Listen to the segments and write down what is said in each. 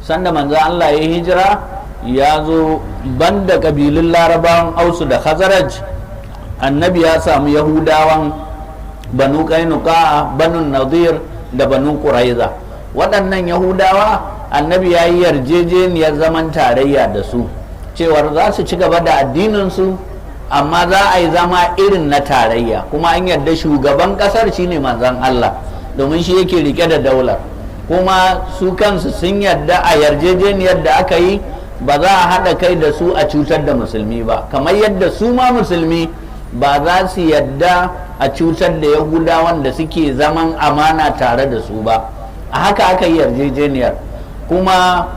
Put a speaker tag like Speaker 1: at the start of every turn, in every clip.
Speaker 1: Sanda manzan Allah ya hijira, ya zo banda ƙabilun Larabawan Ausu da Khazaraj, Annabi ya samu Yahudawan Banu Kainuka, Banu Nadir da Banu Quraiza. Waɗannan Yahudawa, Annabi ya yi yarjejeniyar zaman tarayya da su, cewar za su ci gaba da addininsu, amma za a yi zama irin na tarayya. Kuma an yarda shugaban ƙasar shine Manzon Allah, domin shi yake rike da daular. Kuma su kansu sun yarda a yarjejeniyar da aka yi, ba za a haɗa kai da su a cutar da Musulmi ba, kamar yadda su ma Musulmi ba za su yadda a cutar da Yahudawan da suke zaman amana tare da su ba. A haka aka yi yarjejeniyar. Kuma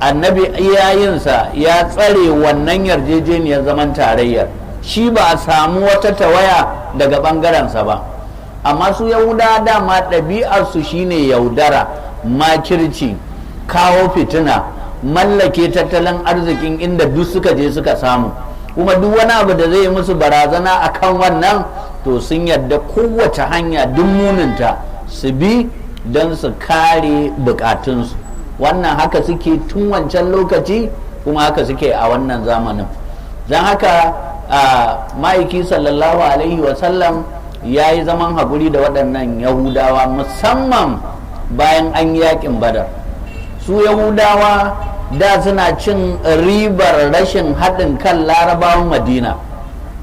Speaker 1: Annabi iyayensa ya tsare wannan yarjejeniyar zaman tarayyar, shi ba a samu wata tawaya daga ɓangarensa ba. Amma su Yahuda, dama ɗabi'arsu shine yaudara, makirci, kawo fitina, mallake tattalin arzikin inda duk suka je suka samu. Kuma duk wani abu da zai yi musu barazana akan wannan, to sun yadda kowace hanya duk muninta su bi don su kare bukatunsu. Wannan haka suke tun wancan lokaci, kuma haka suke a wannan zamanin. Don haka Ma'aiki sallallahu alaihi wasallam ya yi zaman haƙuri da waɗannan Yahudawa, musamman bayan an yi yaƙin Badar. Su Yahudawa da suna cin ribar rashin haɗin kan Larabawan Madina.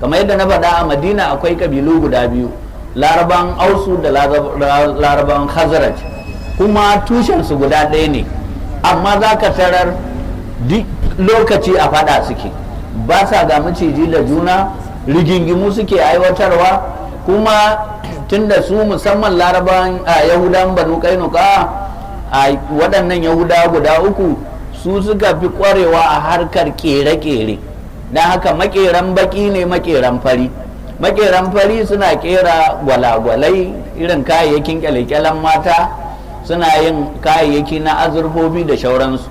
Speaker 1: Kamar yadda na faɗa, a Madina akwai ƙabilu guda biyu, Larabawan Ausu da Larabawan Khazraj, kuma tushensu guda ɗaya ne. Amma za ka tarar duk lokaci a faɗa suke, ba sa ga maciji da juna, rigingimu suke aiwatarwa. Kuma tunda su musamman Larabawan Yahudan Banu Kainuka, a waɗannan Yahudawa guda uku, su suka fi ƙwarewa a harkar ƙere-ƙere. Don haka maƙeran baƙi ne, maƙeran fari. Maƙeran fari suna ƙera gwalagwalai, irin kayayyakin ƙyale-ƙyalen mata, suna yin kayayyaki na azurfofi da shauransu.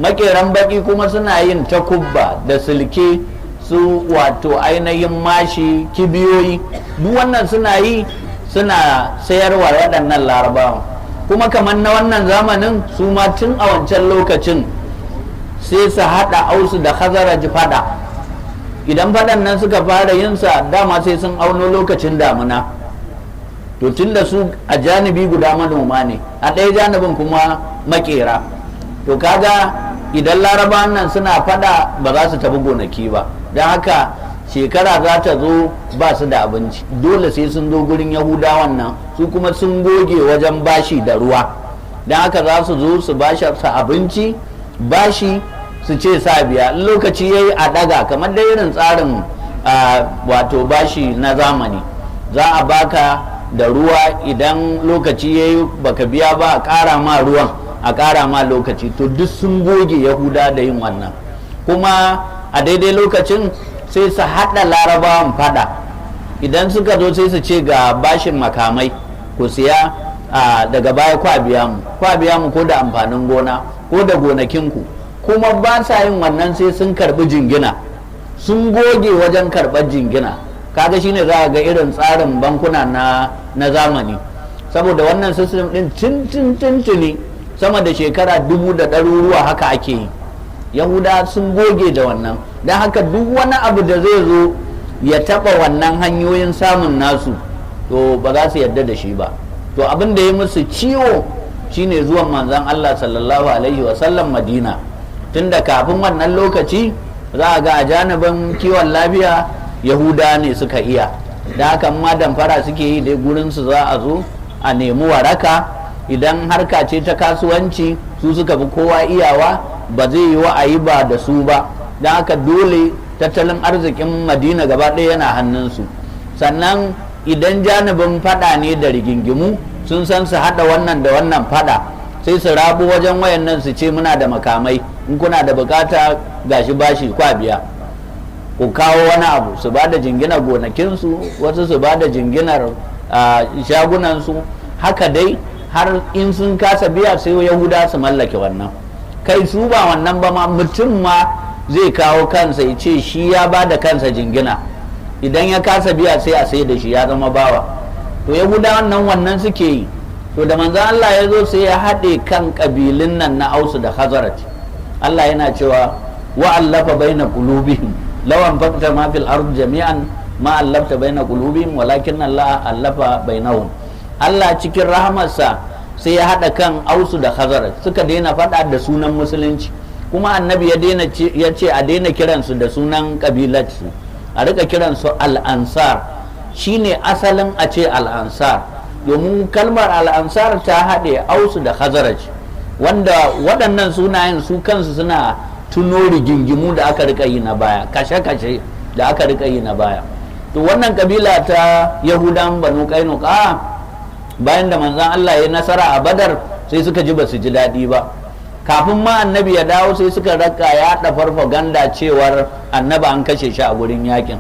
Speaker 1: Maƙeran baƙi kuma suna yin takubba da silke, su wato ainihin mashi, kibiyoyi, duk wannan suna yi, suna sayarwa waɗannan Larabawan. Kuma kamar na wannan zamanin, su ma tun a wancan lokacin sai su haɗa Ausu da Khazaraj faɗa. Idan faɗan nan suka fara yin sa, dama sai sun auno lokacin damuna. To tun da su a janibi guda manoma ne, a ɗaya janibin kuma makera, to kaga idan Larabawan nan suna faɗa, ba za su tafi gonaki ba. Don haka shekara za ta zo ba su da abinci, dole sai sun zo gurin Yahudawan nan. Su kuma sun goge wajen bashi da ruwa, don haka za su zo su bashi su abinci bashi, su ce sa biya lokaci ya yi a daga, kamar da irin tsarin wato bashi na zamani, za a baka da ruwa, idan lokaci ya yi baka biya ba, a ƙara ma ruwan, a ƙara ma lokaci. To duk sun goge Yahuda da yin wannan. Kuma a daidai lokacin sai su haɗa Larabawan fada. Idan suka zo, sai su ce ga bashin makamai ku siya, daga baya kwa biya mu ko da amfanin gona ko da gonakinku. Kuma ba sa yin wannan sai sun karbi jingina. Sun goge wajen karɓar jingina. Kaga shine za a ga irin tsarin bankuna na zamani, saboda wannan system din tun tuntuni, sama da shekara dubu da ɗaruruwa, haka ake yi. Yahuda sun goge da wannan. Don haka duk wani abu da zai zo ya taɓa wannan hanyoyin samun nasu, to ba za su yarda da shi ba. To abin da ya musu ciwo shine zuwan Manzon Allah sallallahu alaihi wasallam Madina, tunda kafin wannan lokaci za a ga a janibin kiwon lafiya Yahuda ne suka iya. Da haka ma damfara suke yi dai, gurinsu za a zo a nemi waraka. Idan harka ce ta kasuwanci, su suka fi kowa iyawa, ba zai yi wa'ayi ba da su ba. Don haka dole tattalin arzikin Madina gaba ɗaya yana hannunsu. Sannan idan janibin fada ne da rigingimu, sun san su haɗa wannan da wannan fada, sai su rabu wajen wayannan su ce muna da makamai, in kuna da bukata gashi bashi, kwa biya, ku kawo wani abu. Su ba da jinginar gonakinsu, wasu su ba da jinginar shagunansu. Haka dai har in sun kasa biya, sai Yahuda su mallake wannan. Kai, su ba wannan ba ma, mutum ma zai kawo kansa ya ce shi ya ba da kansa jingina. Idan ya kasa biya, sai a sai da shi, ya zama bawa. To Yahudawan nan wannan suke yi. To da manzon Allah ya zo, sai ya haɗe kan ƙabilun nan na Ausu da Khazraj. Allah yana cewa: "Wa allafa baina qulubihim law anfaqta ma fil ard jami'an ma allafta baina qulubihim walakin Allah allafa bainahum." Allah cikin rahamarsa sai ya haɗa kan Ausu da Khazraj, suka daina faɗa da sunan musulunci. Kuma Annabi ya daina, ya ce a daina kiransu da sunan kabilarsu, a rika kiransu Al'ansar. Shine asalin a ce Al'ansar, domin kalmar Al'ansar ta haɗe Ausu da Khazraj, wanda waɗannan sunayen su kansu suna tuno rigingimu da aka rika yi na baya, kashe-kashe da aka rika yi na baya. To wannan kabila ta Yahudan Banu Kainuka, bayan da manzon Allah ya nasara a Badar, sai suka ji ba su ji daɗi ba. Kafin ma Annabi ya dawo, sai suka raka yaɗa farfaganda cewar Annabi an kashe shi a gurin yakin,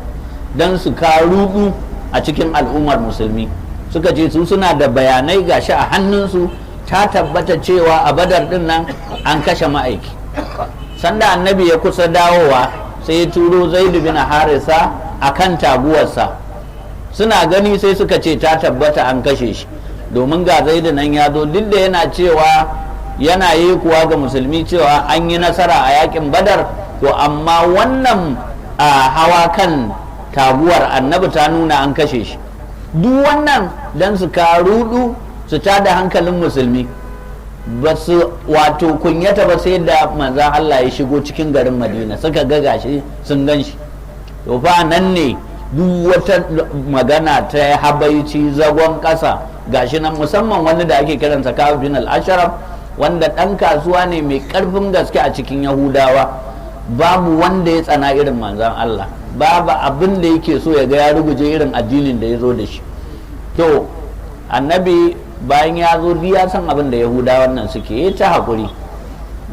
Speaker 1: don su karudu a cikin al'ummar musulmi. Suka ce su suna da bayanai, gashi a hannunsu, ta tabbata cewa a Badar din nan an kashe ma'aiki. Sanda Annabi ya kusa dawowa, sai ya turo Zaidu bin Harisa a kan taguwarsa. Suna gani sai suka ce ta tabbata an kashe shi, domin ga Zaidu nan ya zo, duk da yana cewa yana yi kuwa ga musulmi cewa an yi nasara a yakin Badar, to amma wannan a hawa kan taguwar Annabi ta nuna an kashe shi. Duk wannan don su karudu, su tada hankalin musulmi. Ba su wato kunyata ba, sai da manzan Allah ya shigo cikin garin Madina, suka ga gashi sun gan shi. To fa nan ne duk wata magana ta habaici, zagon ƙasa, gashi nan, musamman wani da ake kiransa Ka'ab bin al-Ashraf, wanda ɗan kasuwa ne mai ƙarfin gaske a cikin Yahudawa. Babu wanda ya tsana irin manzan Allah, babu abin da yake so ya ga ya ruguje irin addinin da ya zo da shi. To Annabi bayan ya zo, ya san abin da Yahudawan nan suke yi, ta haƙuri.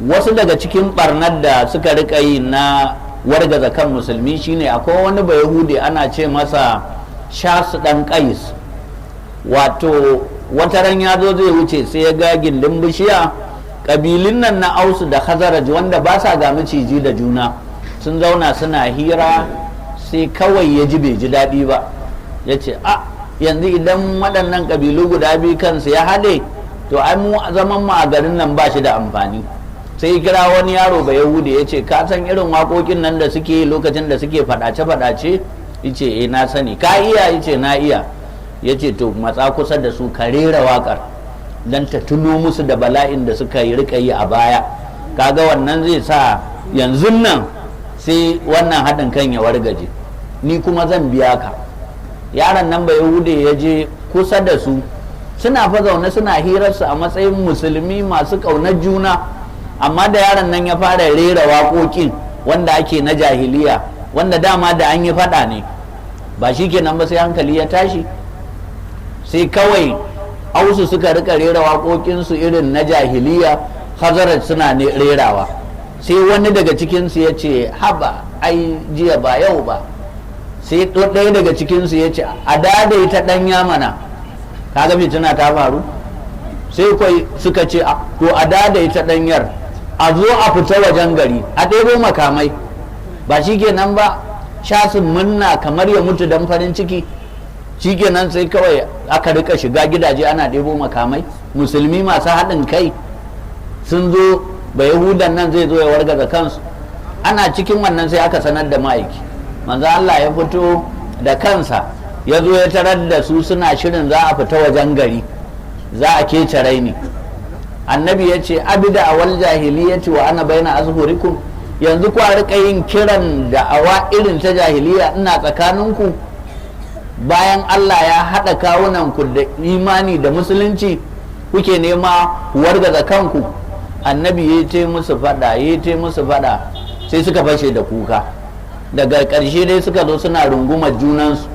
Speaker 1: Wasu daga cikin barnar da suka rika yi na wargaza kan musulmi shine akwai wani Bayahudi, ana ce masa Shasu dan Kais. Wato wata ran ya zo zai wuce, sai ya ga gindin bishiya ƙabilun nan na Ausu da Khazaraj, wanda ba sa ga maciji da juna, sun zauna suna hira. Sai kawai ya ji bai ji daɗi ba, ya ce, "A yanzu idan waɗannan ƙabilu guda biyu kansu ya haɗe, to ai mu zaman mu a garin nan ba shi da amfani." Sai kira wani yaro ba Yahudi, ya ce, "Ka san irin waƙoƙin nan da suke lokacin da suke faɗace-faɗace?" Ya ce, "Eh, na sani." "Ka iya?" Ya ce, "Na iya." Ya ce, "To matsa kusa da su, ka rera waƙar don ta tuno musu da bala'in da suka yi rika yi a baya. Kaga wannan zai sa yanzu nan sai wannan haɗin kan ya wargaje, ni kuma zan biya ka." Yaron nan ba Yahude ya je kusa da su, suna fa zaune suna hirarsu a matsayin musulmi masu ƙaunar juna. Amma da yaron nan ya fara rera waƙoƙin wanda ake na jahiliya, wanda dama da an yi faɗa ne, ba shi kenan ba, sai hankali ya tashi. Sai kawai Ausu suka rika rera waƙoƙinsu irin na jahiliya, Khazaraj suna rerawa. Sai wani daga cikinsu ya ce, "Haba, ai jiya ba yau ba." Sai ɗaya daga cikinsu ya ce, "A daidaita ɗanya mana." Kaga fitina ta faru. Sai kwai suka ce, "To a daidaita ɗanyar, a zo a fita wajen gari a ɗebo makamai." Ba shi kenan ba, Shasin munna kamar ya mutu don farin ciki. Shikenan, sai kawai aka rika shiga gidaje ana ɗebo makamai. Musulmi masu haɗin kai sun zo, ba Yahudan nan zai zo ya wargaza kansu. Ana cikin wannan sai aka sanar da ma'aiki. Manzo Allah ya fito da kansa, ya zo ya tarar da su suna shirin za a fita wajen gari, za a kece raini. Annabi ya ce, "Abida awal jahiliyyati wa ana baina azhurikum? Yanzu ku rika yin kiran da awa irin ta jahiliya, ina tsakaninku, bayan Allah ya haɗa kawunan ku da imani da musulunci, kuke nema wargaza kanku?" Annabi ya ce musu faɗa, ya ce musu faɗa, sai suka fashe da kuka. Daga ƙarshe dai suka zo suna rungumar junansu,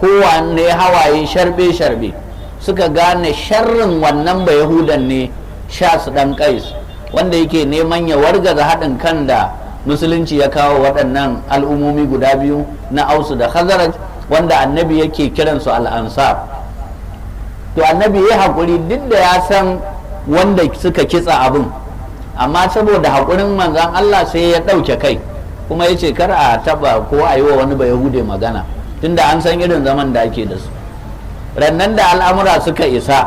Speaker 1: kowanne hawaye sharbe-sharbe. Suka gane sharrin wannan Bayahudan ne, Shas ɗan Kais, wanda yake neman ya wargaza haɗin kan da musulunci ya kawo waɗannan al'ummomi guda biyu na Ausu da Khazaraj, wanda Annabi yake kiransu Al'ansar. To Annabi ya haƙuri, duk da ya san wanda suka kitsa abin, amma saboda haƙurin manzan Allah sai ya ɗauke kai, kuma ya ce kar a taɓa ko a yi wa wani Bayahude magana, tunda an san irin zaman da ake da su. Rannan da al'amura suka isa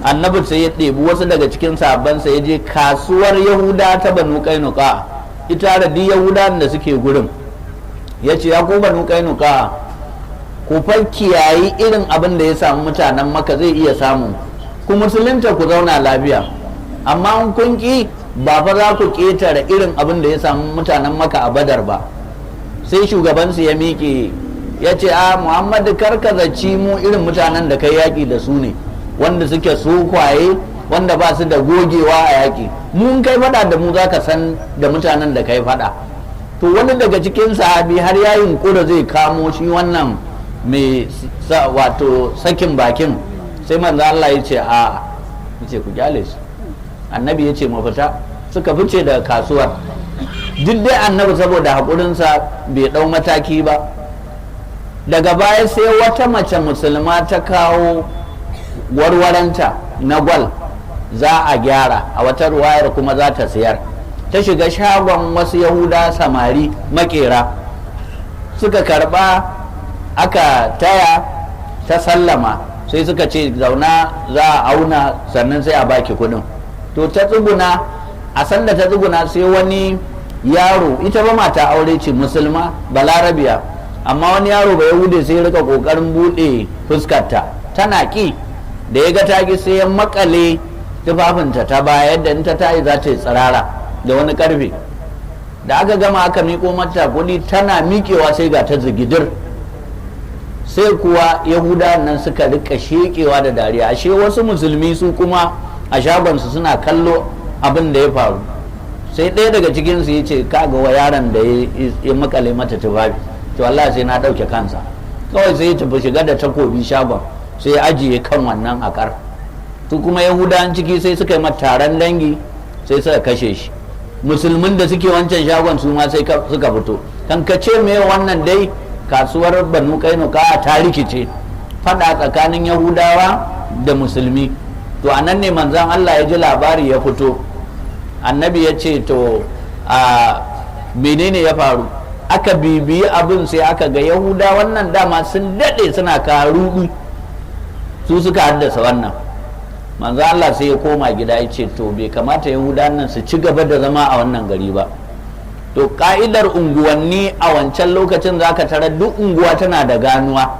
Speaker 1: Annabi sai ya ɗebi wasu daga cikin sahabbansa, ya je kasuwar Yahuda ta Banu Kainuka, ita da duk Yahudan da suke gurin, ya ce, "Ya ku Banu Kainuka, ku fa kiyayi irin abin da ya samu mutanen Maka zai iya samu. Ku musulunta ku zauna lafiya, amma in kun ki, ba fa za ku ƙetare irin abin da ya samu mutanen Maka a Badar ba." Sai shugabansu ya miƙe ya ce, "A Muhammadu, karka zaci mu irin mutanen da kai yaƙi da su ne, wanda suke kwaye, wanda ba su da gogewa a yaƙi. Mun kai faɗa da mu, za ka san da mutanen da kai faɗa." To, wani daga cikin sahabi har ya yunkura zai kamo shi wannan mai wato sakin bakin, sai manzo Allah ya ce, "A," ya ce, "ku kyale su." Annabi ya ce, "Mafita." Suka fice daga kasuwar. Duk dai annabi saboda haƙurinsa bai ɗau mataki ba. Daga baya sai wata mace musulma ta kawo warwaranta na gwal za a gyara, a wata ruwayar kuma za ta siyar. Ta shiga shagon wasu Yahuda samari makera, suka karba, aka taya ta sallama. Sai suka ce, "Zauna, za a auna sannan sai a baki kudin." To, ta tsuguna. A sanda ta tsuguna, sai wani yaro, ita ba mata aure ce, musulma balarabiya, amma wani yaro ba Yahude sai rika kokarin bude fuskarta, tana ki. Da ya ga ta ki, sai ya makale tufafinta ta baya, yadda in ta tayi za ta yi tsirara, da wani karfe. Da aka gama aka miko mata kuɗi, tana miƙewa sai ga ta zigidir. Sai kuwa Yahuda nan suka rika shekewa da dariya. Ashe wasu musulmi su kuma a shagonsu suna kallo abin da ya faru. Sai ɗaya daga cikinsu ya ce, "Kaga wa yaron da ya makale mata tufafi, to Allah sai na ɗauke kansa." Kawai sai ya tafi shiga da takobi shagon, sai ya ajiye kan wannan akar. Su kuma Yahudawan ciki sai suka yi mata taron dangi, sai suka kashe shi. Musulmin da suke wancan shagon su ma sai suka fito. Kan ka ce me wannan dai, kasuwar Banu Kainuka ta rikice, fada tsakanin Yahudawa da musulmi. To, a nan ne manzon Allah ya ji labari, ya fito. Annabi ya ce, "To, a menene ya faru?" Aka bibiyi abin, sai aka ga Yahuda wannan dama sun daɗe suna karudu, su suka haddasa wannan. Manzo Allah sai ya koma gida, ya ce, to, bai kamata Yahuda nan su ci gaba da zama a wannan gari ba. To, ka'idar unguwanni a wancan lokacin, zaka tarar duk unguwa tana da ganuwa.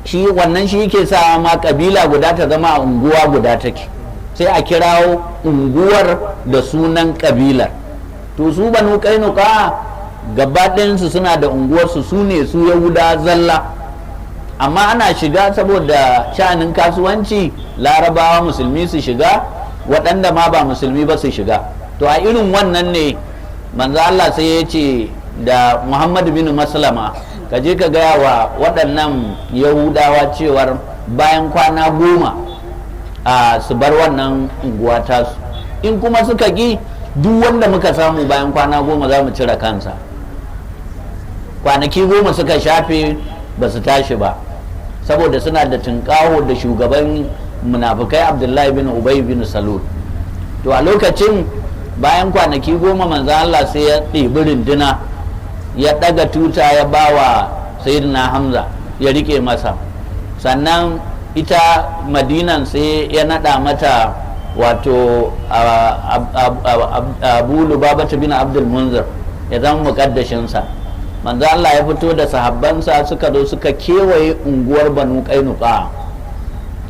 Speaker 1: Shi wannan shi yake sa ma kabila guda ta zama a unguwa guda take, sai a kirawo unguwar da sunan kabilar. To, su Banu Kainuka gaba ɗayansu suna da unguwarsu, su ne su Yahuda zalla, amma ana shiga saboda sha'anin kasuwanci, Larabawa musulmi su shiga, waɗanda ma ba musulmi ba su shiga. To, a irin wannan ne manzo Allah sai ya ce da Muhammad bin Maslama, "Ka je ka gaya wa waɗannan Yahudawa cewar bayan kwana 10 a su bar wannan unguwa tasu. In kuma suka ƙi, duk wanda muka samu bayan kwana 10 za mu cire kansa." Kwanaki 10 suka shafe ba su tashi ba, saboda suna da tunƙaho da shugaban munafukai Abdullahi bin Ubay bin Salul. To, a lokacin bayan kwanaki 10, manzan Allah sai ya ɗebi runduna, ya ɗaga tuta, ya ba wa Sayyidina Hamza ya rike masa. Sannan ita Madinan sai ya naɗa mata wato Abu Lubabata bin Abdul Munzir ya zama muƙaddashinsa. Manzo Allah ya fito da sahabbansa, suka zo suka kewaye unguwar Banu Kainuka.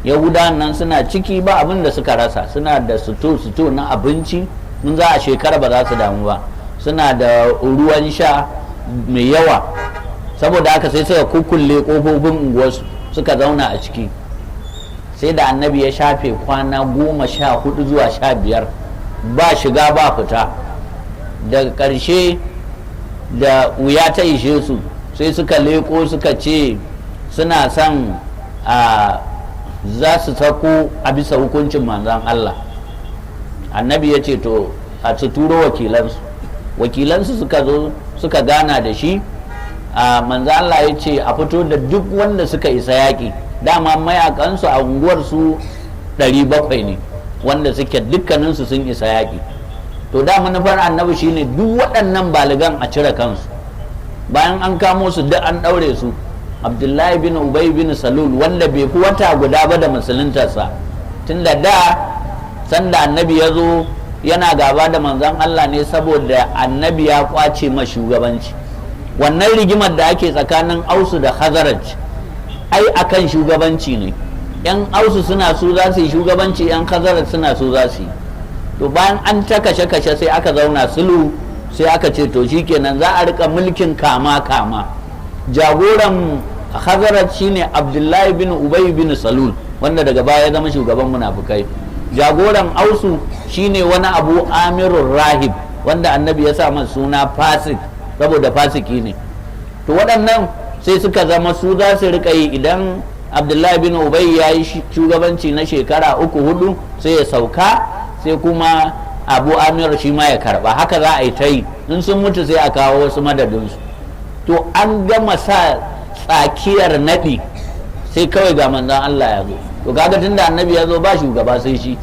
Speaker 1: Yahudawan nan suna ciki, ba abin da suka rasa. Suna da suto suto na abinci, mun za a shekara ba za su damu ba. Suna da ruwan sha mai yawa. Saboda haka sai suka kukkulle kofofin unguwarsu, suka zauna a ciki. Sai da annabi ya shafe kwana 14 zuwa 15 ba shiga ba fita. Daga ƙarshe da wuya ta ishe su, sai suka leko, suka ce suna son a za su sako a bisa hukuncin manzan Allah. Annabi ya ce, to, a su turo wakilansu. Wakilansu suka zo suka gana da shi. A manzan Allah ya ce a fito da duk wanda suka isa yaƙi. Dama mayakansu a unguwar su 700 ne, wanda suke dukkaninsu sun isa yaƙi. To, da manufar annabi shine duk waɗannan baligan a cire kansu. Bayan an kamo su duk an ɗaure su, Abdullahi bin Ubay bin Salul, wanda bai fi wata guda ba da musuluntarsa. Tunda da sanda Annabi ya zo, yana gaba da Manzon Allah ne saboda Annabi ya kwace ma shugabanci. Wannan rigimar da ake tsakanin Ausu da Khazaraj ai akan shugabanci ne. Yan Ausu suna su za su yi shugabanci, yan Khazaraj suna su za su yi. To, bayan an ta kashe-kashe, sai aka zauna sulhu, sai aka ce to shikenan, za a rika mulkin kama-kama. Jagoran Khazaraj shine Abdullahi bin Ubay bin Salul, wanda daga baya ya zama shugaban munafukai. Jagoran Ausu shine wani Abu Amirur Rahib, wanda Annabi ya sa masa suna Fasik saboda fasiki ne. To, waɗannan sai suka zama su za su rika yi. Idan Abdullahi bin Ubay ya yi shugabanci na shekara uku, hudu, sai ya sauka, sai kuma Abu Amir shi ma ya karba. Haka za a yi ta yi. In sun mutu, sai a kawo wasu madadinsu. To, an gama sa tsakiyar naɗi, sai kawai ga Manzon Allah ya zo. To, kaga tunda Annabi ya zo, ba shugaba sai shi.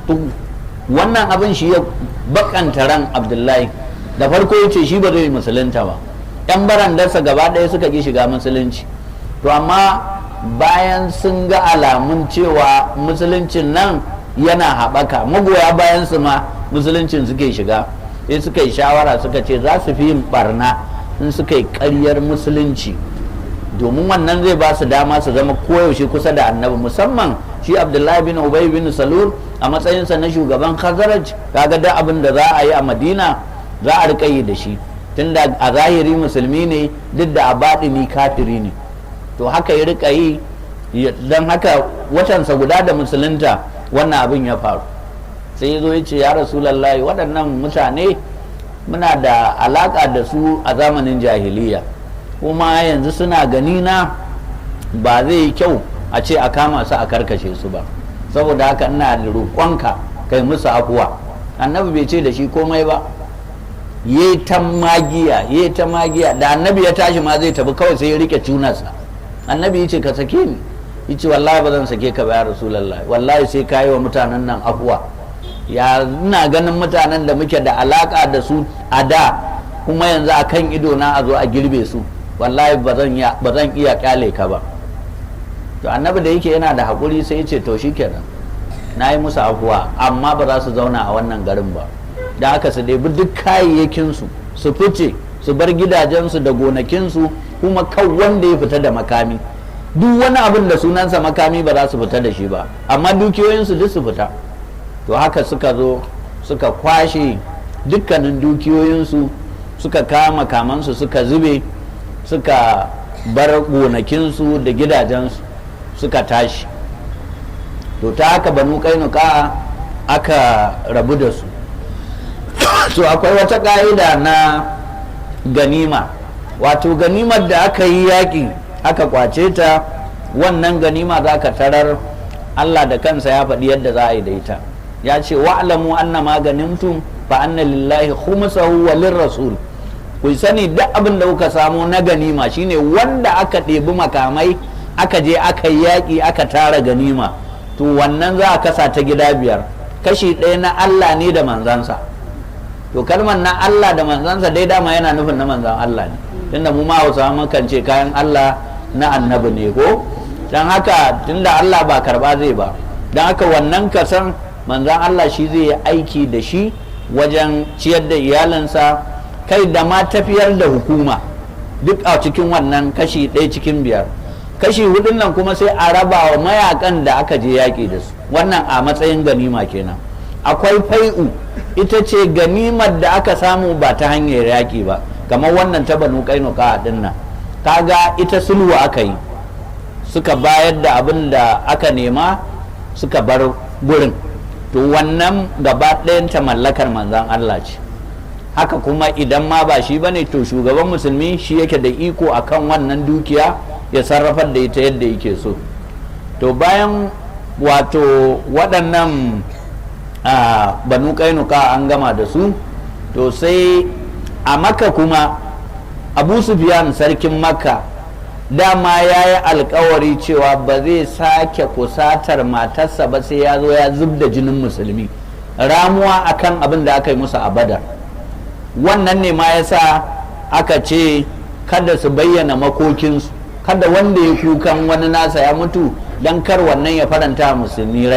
Speaker 1: To, wannan abin shi ya bakanta ran Abdullahi. Da farko ya ce shi ba zai musulunta ba. Yan barandarsa gaba ɗaya suka ƙi shiga musulunci. To, amma bayan sun ga alamun cewa musuluncin nan yana haɓaka, magoya bayan su ma musuluncin suke shiga, sai suka yi shawara, suka ce za su fi yin barna in suka yi ƙaryar musulunci, domin wannan zai ba su dama su zama koyaushe kusa da Annabi, musamman shi Abdullahi bin Ubay bin Salul a matsayinsa na shugaban Khazaraj. Kaga da abin da za a yi a Madina za a rika yi da shi, tunda a zahiri musulmi ne, duk da a baɗini kafiri ne. To, haka ya rika yi. Don haka watansa guda da musulunta wannan abin ya faru. Sai ya zo ya ce, "Ya Rasulallahi, waɗannan mutane muna da alaƙa da su a zamanin jahiliya, kuma yanzu suna gani na, ba zai yi kyau a ce a kama su a karkashe su ba. Saboda haka ina da roƙonka kai musu afuwa." Annabi bai ce da shi komai ba. Ye ta magiya, ye ta magiya. Da Annabi ya tashi ma zai tafi, kawai sai ya rike cunarsa. Annabi ya ce, "Ka sake ni." Ya ce, "Wallahi ba zan sake ka ba, ya Rasulallah. Wallahi sai ka yi wa mutanen nan afuwa. Ya ina ganin mutanen da muke da alaka da su a da, kuma yanzu a kan ido na a zo a girbe su? Wallahi ba zan iya kyale ka ba." To, Annabi da yake yana da haƙuri, sai ya ce, "To shikenan, na yi musu afuwa, amma ba za su zauna a wannan garin ba. Da haka su ɗebi duk kayayyakinsu su fice, su bar gidajensu da gonakinsu, kuma kan wanda ya fita da makami. Duk wani abin da sunansa makami ba za su fita da shi ba, amma dukiyoyinsu duk su fita." To, haka suka zo suka kwashe dukkanin dukiyoyinsu, suka kama kamansu suka zube, suka bar gonakinsu da gidajensu, suka tashi. To, ta haka Banu Kainuka aka rabu da su. To, akwai wata ƙa'ida na ganima, wato ganimar da aka yi yaƙi aka kwace ta. Wannan ganima za ka tarar Allah da kansa ya faɗi yadda za a yi da ita. Ya ce, "Wa'lamu anna ma ganimtum fa anna lillahi khumsahu wa lirrasul." Ku sani, duk abin da kuka samu na ganima, shine wanda aka ɗebi makamai aka je aka yi yaƙi aka tara ganima, to wannan za a kasa ta gida biyar, kashi ɗaya na Allah ne da manzansa. To, kalmar na Allah da manzansa dai dama yana nufin na Manzan Allah ne, tunda mu ma Hausawa mukan ce kayan Allah na Annabi ne ko. Don haka tunda Allah ba karba zai ba, don haka wannan kasan Manzan Allah shi zai yi aiki da shi wajen ciyar da iyalinsa, kai da ma tafiyar da hukuma, duk a cikin wannan kashi ɗaya cikin biyar. Kashi hudun nan kuma sai a raba wa mayakan da aka je yaƙi da su. Wannan a matsayin ganima kenan. Akwai fai'u, ita ce ganimar da aka samu ba ta hanyar yaƙi ba, kamar wannan ta Banu Kainuka din nan. Kaga ita sulhu aka yi, suka bayar da abin da aka nema, suka bar gurin. To, wannan gaba ɗayanta mallakar Manzan Allah ce. Haka kuma idan ma ba shi bane, to shugaban musulmi shi yake da iko akan wannan dukiya ya sarrafar da ita yadda yake so. To, bayan wato waɗannan Banu Kainuka an gama da su, to sai a Makka kuma Abu Sufyan sarkin Makka dama ya yi alkawari cewa ba zai sake kusatar matarsa ba sai ya zo ya zub da jinin musulmi, ramuwa akan abin da aka yi musu a Badar. Wannan ne ma ya sa aka ce kada su bayyana makokinsu, kada wanda ya kukan wani nasa ya mutu, don kar wannan ya faranta musulmi rai.